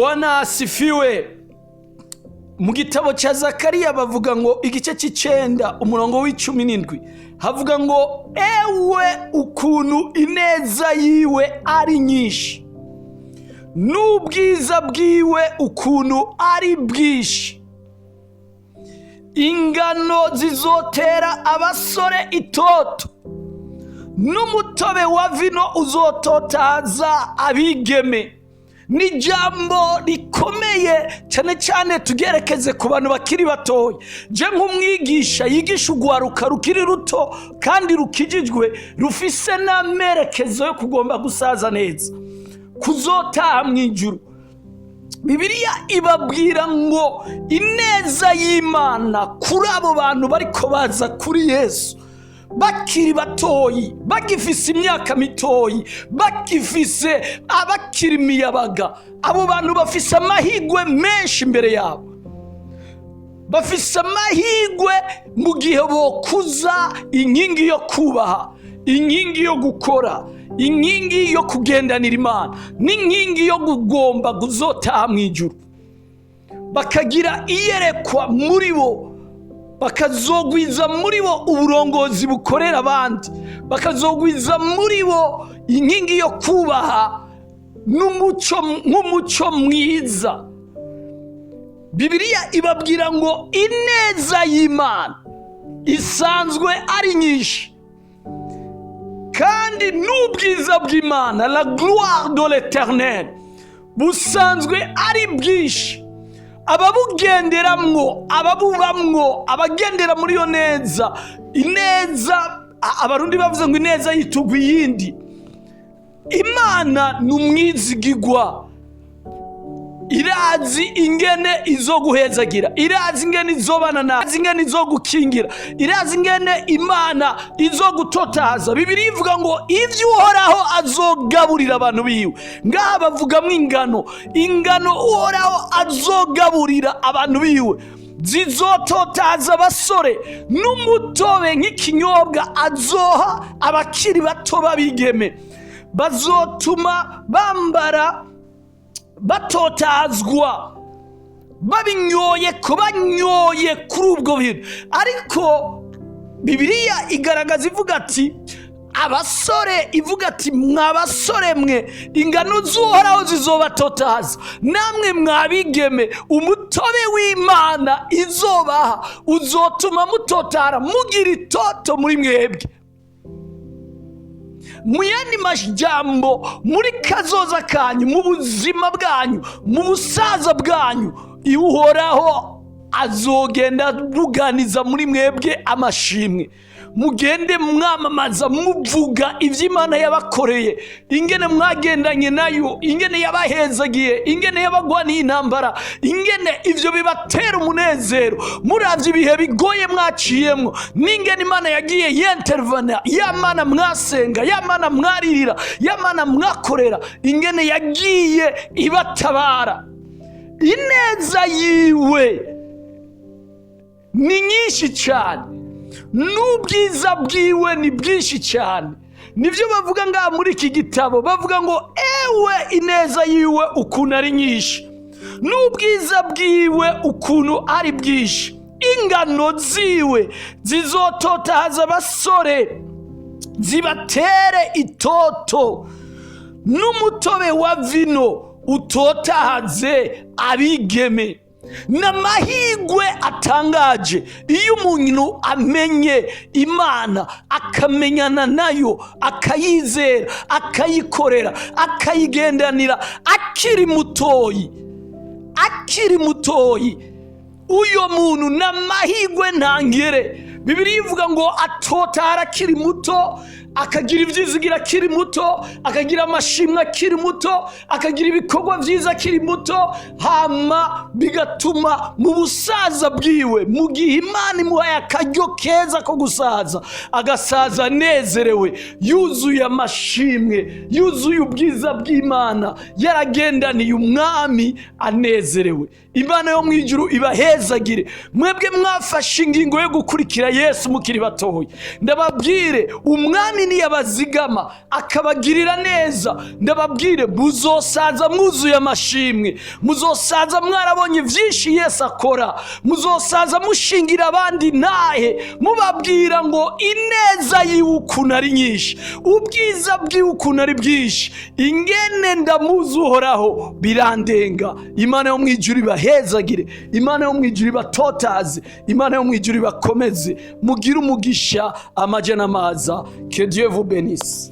Bwana asifiwe. Mu gitabo cya Zakariya bavuga ngo igice cy'icenda, umurongo wa 17, havuga ngo: "Ewe, ukuntu ineza yiwe ari nyinshi, n'ubwiza bwiwe ukuntu ari bwinshi! Ingano zizotera abasore itoto, n'umutobe wa vino uzototaza abigeme." Ni ijambo rikomeye cyane cyane, tugerekeze ku bantu bakiri batoya. Je nk'umwigisha yigisha urwaruka rukiri ruto kandi rukijijwe, rufise n'amerekezo yo kugomba gusaza neza, kuzotaha mu ijuru, Bibiliya ibabwira ngo ineza y'Imana kuri abo bantu bariko baza kuri Yesu bakiri batoyi, bagifise imyaka mitoyi, bagifise abakiri imiyabaga, abo bantu bafise amahirwe menshi imbere yabo. Bafise amahirwe mu gihe bokuza inkingi yo kubaha, inkingi yo gukora, inkingi yo kugendanira Imana n'inkingi yo kugomba kuzotaha mu ijuru, bakagira iyerekwa muri bo, bakazogwiza muri bo uburongozi bukorera abandi, bakazogwiza muri bo inkingi yo kubaha n'umuco nk'umuco mwiza. Bibiliya ibabwira ngo ineza y'Imana isanzwe ari nyinshi, kandi n'ubwiza bw'Imana, la gloire de l'Éternel, busanzwe ari bwinshi. Ababugenderamwo, ababubamwo, abagendera muri iyo neza, ineza, Abarundi bavuze ngo ineza yitugwa iyindi. Imana ni umwizigigwa, irazi ingene izoguhezagira, irazi ingene izobana nawe, irazi ingene izogukingira, irazi ingene Imana izogutotaza. Bibiliya ivuga ngo ibyo Uhoraho azogaburira abantu biwe, ngaha bavugamwo ingano. Ingano Uhoraho azogaburira abantu biwe zizototaza abasore, n'umutobe nk'ikinyobwa azoha abakiri bato b'abigeme, bazotuma bambara batotazwa babinyoye, ko banyoye kuri ubwo bintu. Ariko Bibiliya igaragaza ivuga ati abasore, ivuga ati: "Mwa basore mwe, ingano z'Uhoraho zizobatotaza, namwe mwabigeme, umutobe w'Imana izobaha uzotuma mutotara, mugira itoto muri mwebwe." Mu yandi majambo, muri kazoza kanyu, mu buzima bwanyu, mu busaza bwanyu, Uhoraho azogenda buganiza muri mwebwe amashimwe, mugende mwamamaza, muvuga ibyo Imana yabakoreye, ingene mwagendanye nayo, ingene yabahezagiye, ingene yabagwaniye intambara, ingene ibyo bibatera umunezero muravye ibihe bigoye mwaciyemwo, n'ingene Imana yagiye yentervana, ya Mana mwasenga, ya Mana mwaririra, ya Mana mwakorera, ingene yagiye ibatabara. Ineza yiwe ni nyinshi cyane, n'ubwiza bwiwe ni bwinshi cyane. Nibyo bavuga ngaha muri iki gitabo, bavuga ngo: "Ewe, ineza yiwe ukuntu ari nyinshi, n'ubwiza bwiwe ukuntu ari bwinshi! Ingano ziwe zizototahaza abasore, zibatere itoto, n'umutobe wa vino utotahaze abigeme." Ni amahirwe atangaje iyo umuntu amenye Imana, akamenyana nayo, akayizera, akayikorera, akayigendanira akiri mutoyi, akiri mutoyi. Uyo muntu ni amahirwe ntangere. Bibiliya ivuga ngo atotara akiri muto, akagira ibyizigira akiri muto, akagira amashimwe akiri muto, akagira ibikorwa byiza akiri muto, hama bigatuma mu busaza bwiwe, mu gihe Imana imuhaye akaryo keza ko gusaza, agasaza anezerewe, yuzuye amashimwe, yuzuye ubwiza bw'Imana, yaragendaniye Umwami anezerewe. Imana yo mu ijuru ibahezagire mwebwe mwafashe ingingo yo gukurikira. Yesu mukiri batoya. Ndababwire, Umwami niyabazigama akabagirira neza, ndababwire, muzosaza mwuzuye amashimwe, muzosaza mwarabonye byinshi Yesu akora, muzosaza mushingira abandi ntahe, mubabwira ngo ineza yiwe ukuntu ari nyinshi, ubwiza bwiwe ukuntu ari bwinshi, ingene ndamuzi Uhoraho birandenga. Imana yo mu ijuru ibahezagire, Imana yo mu ijuru ibatotaze, Imana yo mu ijuru ibakomeze, mugire umugisha amaja n'amaza. Que Dieu vous bénisse.